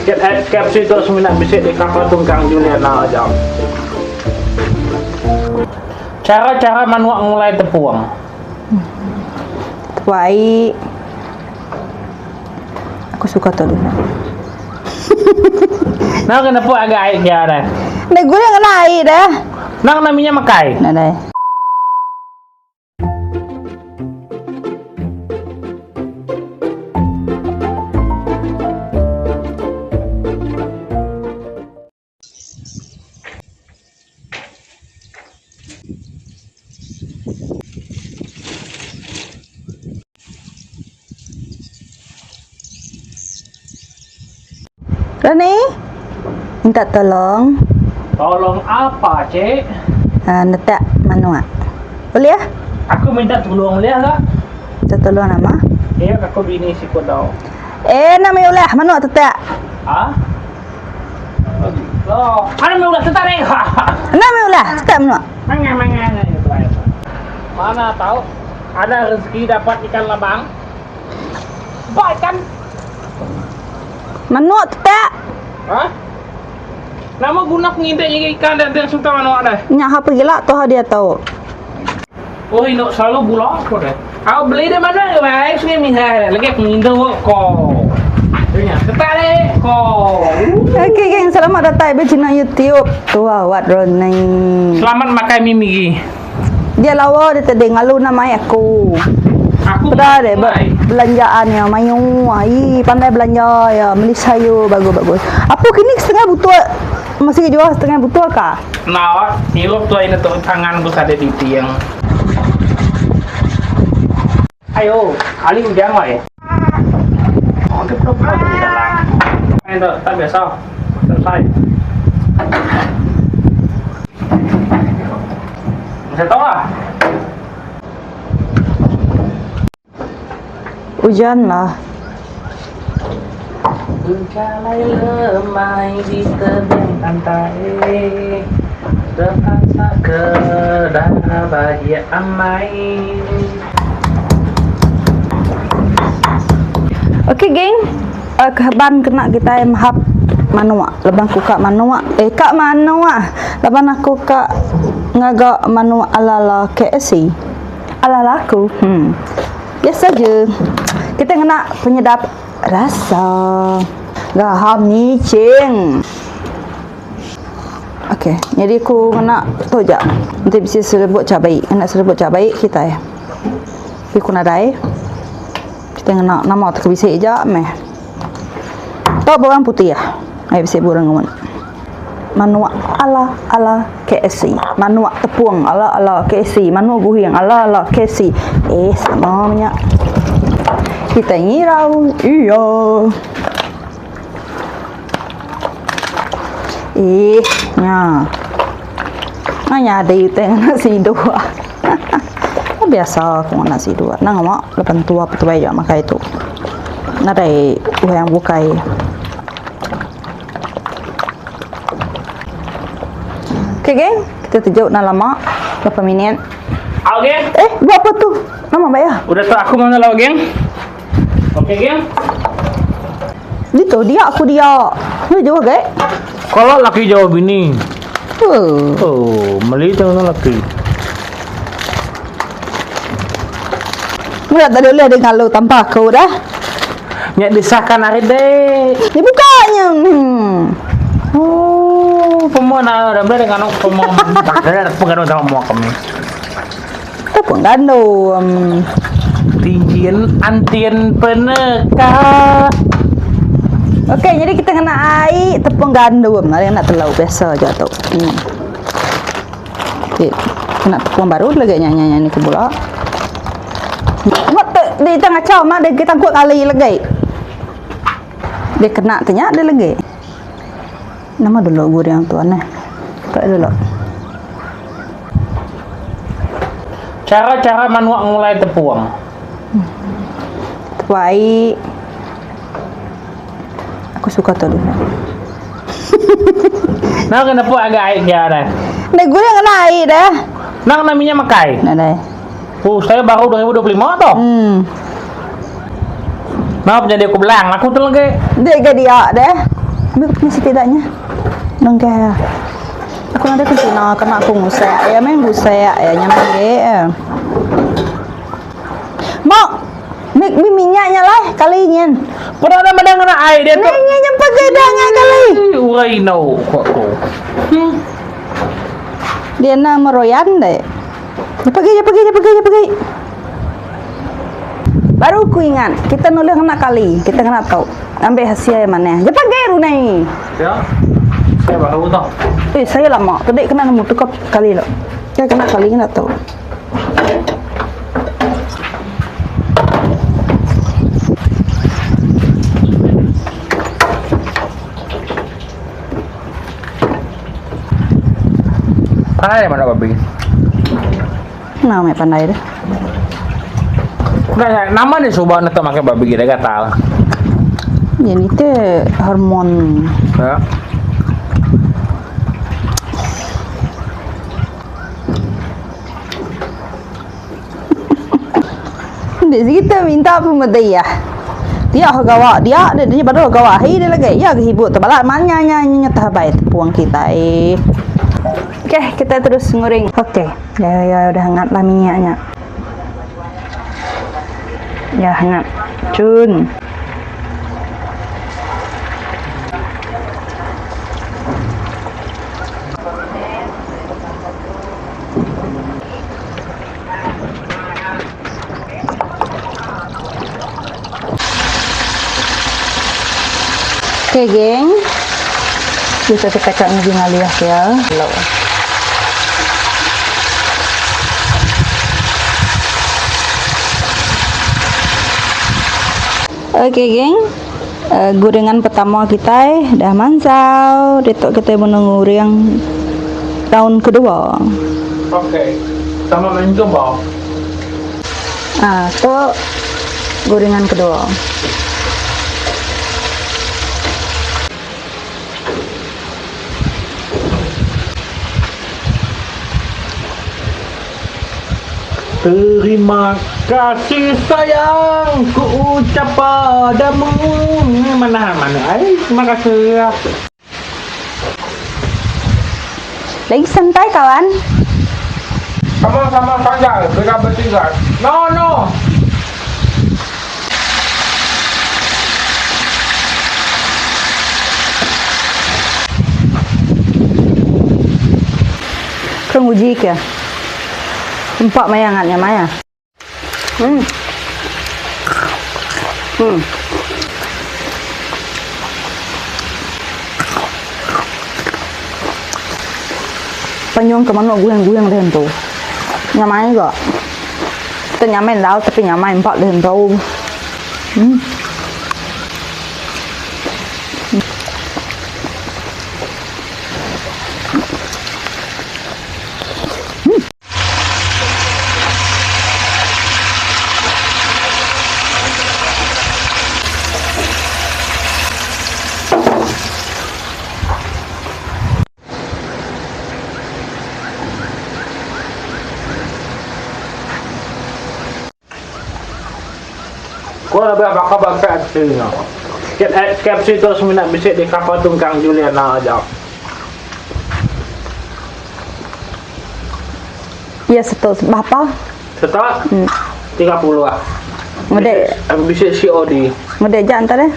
Tiket KFC tu semina bisi di kapal tungkang Juliana aja. Chara-chara manuk ngulai tepung. Tepung ai. Aku suka tu dulu. Nang kena pun agak ai kia dah. Dah gula kena ai dah. Nang kena minyak makai. Nadai. Rani, minta tolong. Tolong apa, cik? Uh, netak manua. Boleh ya? Aku minta tolong boleh tak? Minta tolong nama? Ya, aku bini si kodau. Eh, nama ulah manua tetak. Ah? Oh, mana mai ulah tetak ni? Nama ulah tetak manua. Mana mana Mana tahu ada rezeki dapat ikan labang. Ba ikan. Manuk tetak. Ha? Nama guna aku ngintai jaga ikan dan tiang sultan manuk dah. Nyak ha pergi lah tu ha dia tahu. Oh, induk selalu bula aku dah. Aku beli di mana ke baik sungai Mihai dah. Lagi aku ngintai kok. Nya, tetak deh kok. Okey geng, selamat datang di channel YouTube. Tua Wat Roni. Selamat makan mie migi. Dia lawa dia tadi ngalu nama aku. Aku Peda deh belanjaan ya mayu. Ai pandai belanja ya, beli sayur bagus-bagus. Apa kini setengah butuh masih jual setengah butuh kah? Nah, hirup tu ini tu tangan ku sada di tiang. Ayo, ali ujang wae. Oh, dia belum ada di dalam. Ini tu tak biasa. Selesai. Saya tahu lah. Ujan lah. Jalai lemai di tebing pantai Terpaksa ke darah bagi amai Okey geng, uh, keheban kena kita mahap manuk. Leban ku ka manuk. Eh ka manuk. Laban aku ka ngaga manuk ala-ala KFC. Ala-ala aku. Hmm. Biasa je. Kita ngena penyedap rasa. Gaham micin. Okey, jadi aku ngena tu je. Nanti bisi serebut cabai. Ngena serebut cabai kita ya. Tapi aku nadai. Kita ngena nama tu ke bisi je meh. Tu bawang putih ah. Ai bisi burung ngun. Manuk ala ala KFC. Manuk tepung ala ala KFC. Manuk guhing ala ala KFC. Eh sama minyak. Kita ngirau. Iya. Eh, nya. Nya ada utai ngena sidu. Biasa aku ngena sidu. Nang amak laban tua petuai ja makai tu. Nadai orang bukai. Okey geng, kita tujuk dah lama. Berapa minit? Okey. Eh, buat apa tu? Nama bayar. Udah tu aku mau lauk geng. Okey geng. Gitu dia aku dia. Ni jauh gek. Kalau laki jawab bini. Oh. Oh, meli tu laki. Mula tak boleh dia ngalu tanpa aku dah. Nyak disahkan hari deh. Dia bukanya. Hmm. Oh, pemohon dah boleh dengan pemohon. Tak ada penganu sama mua kami. Tak penganu. Tinggian antian peneka. Okey, jadi kita kena air tepung gandum. Ada nak telur biasa je tu. Hmm. Okey, kena tepung baru lagi nyanyi ni ke pula. Mak dia tengah kacau mak dia kita kuat kali lagi. Dia kena tanya dia lagi. Nama dulu gurih yang tuan eh. Tak dulu. Cara-cara manuak mulai tepung. Tepung air. Aku suka tu dulu. Nah, kenapa agak air dia dah? Dah gurih kena air dah. Nah, namanya makai. Nah, dah. Oh, saya baru 2025 toh. Hmm. Nah, jadi aku belang, aku tu lagi. Dia ke dia dah. Ambil aku punya setidaknya. Nengkeh ya. Aku nanti ke Cina kena aku ngusak ya, main ngusak ya nyaman ge. Ya. Mak, mi, mi minyaknya lah kali nyen. Pernah ada madang kena air dia tu. Ni nya pakai dangan kali. Urai no kok aku. Dia nak meroyan deh. Dia pergi, dia pergi, dia pergi, dia pergi. Baru ku ingat, kita nulis kena kali, kita kena tahu. Ambil hasil yang mana. Dia pakai runai. Ya. Saya baru tahu. Eh, saya lama. Tadi kena nemu tukar kali lo. Saya kena kali kena tahu. Pandai mana babi? Nah, mai pandai deh. Nah, nama dia cuba nak makan babi kita gatal. Ya ni teh hormon. Ya. Dia kita minta pemadai ya. Dia gawa dia dia dia baru gawa hi dia lagi. Ya hibur tu balak manya nya nya tabai tepung kita eh. Okey, kita terus ngoreng. Okey. Ya ya udah hangat lah minyaknya. Ya hangat. Cun. Okey, geng. Kita tekan lagi ngaliah ya. Hello. Okey, geng. Gorengan pertama kita dah mansau. Detok kita menunggu yang tahun kedua. Okey. Sama mencoba. Ah, tu gorengan kedua. Terima kasih sayang ku ucap padamu. Mana mana? Ai, terima kasih. Lagi santai kawan. Sama-sama santai, kita bertiga. No, no. Kau uji ke? Empat maya hangatnya maya. Penyung ke mana guyang-guyang dia tu. Nyamai juga. Kita nyamai laut tapi nyamai empat dia tu. Kau lebih apa khabar KFC ni? KFC tu sebenarnya bisik di kapal tungkang Juliana aja. Ya setul berapa? Setelah 30 lah. Ngedek. Bisik COD. Ngedek je antar eh.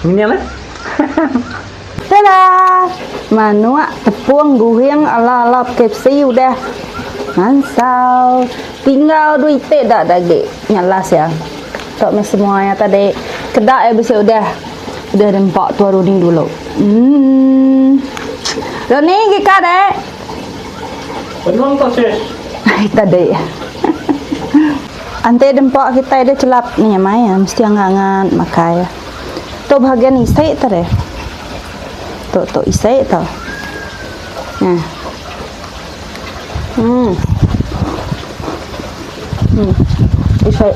Ini lah. Tada! Manuak tepung goreng ala-ala KFC udah. Mansau. Tinggal duit dak daging. Nyalas ya. Tok mes semuanya tadi. Kedak ya bisa udah. Udah ada empat tua ruding dulu. Lo ni gika dek. Penuh tu sis. Tadi. Ante dempak kita ada celap ni mai ya, mesti hangat-hangat makai. Tu bahagian isai tadi. Tu tu isai tu. Nah. Isai.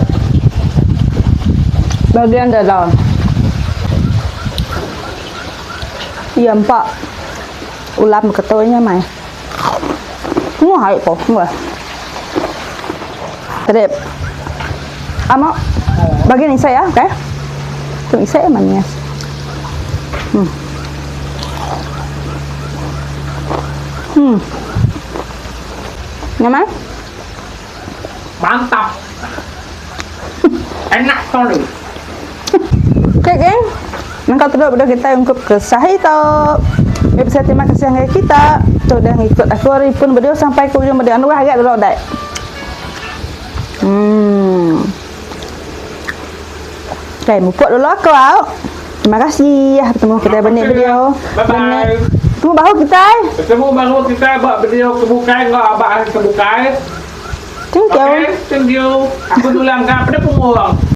Bahagian dalam. Ya empak. Ulam ketuanya mai. Ngu hai ko, ngu. Tadi. Amo. Bagian isai ya, okey. Tu isi manis. Hmm. Hmm. Nyaman? Mantap. Enak sekali. Okay, geng. Nangka terus benda kita ungkup ke sahi tu. Ya, bisa terima kasih dengan kita. Tu dah ngikut aku hari pun video sampai ke ujung video. Anu agak dulu dai. Hmm. Okay, mupuk dulu aku au. Terima kasih. Bertemu kita benik video. Bye bye. Temu baru kita. Bertemu baru kita buat video kebukai enggak abang kebukai. Thank you. Okay, thank you. Aku tulang kat pada punggung.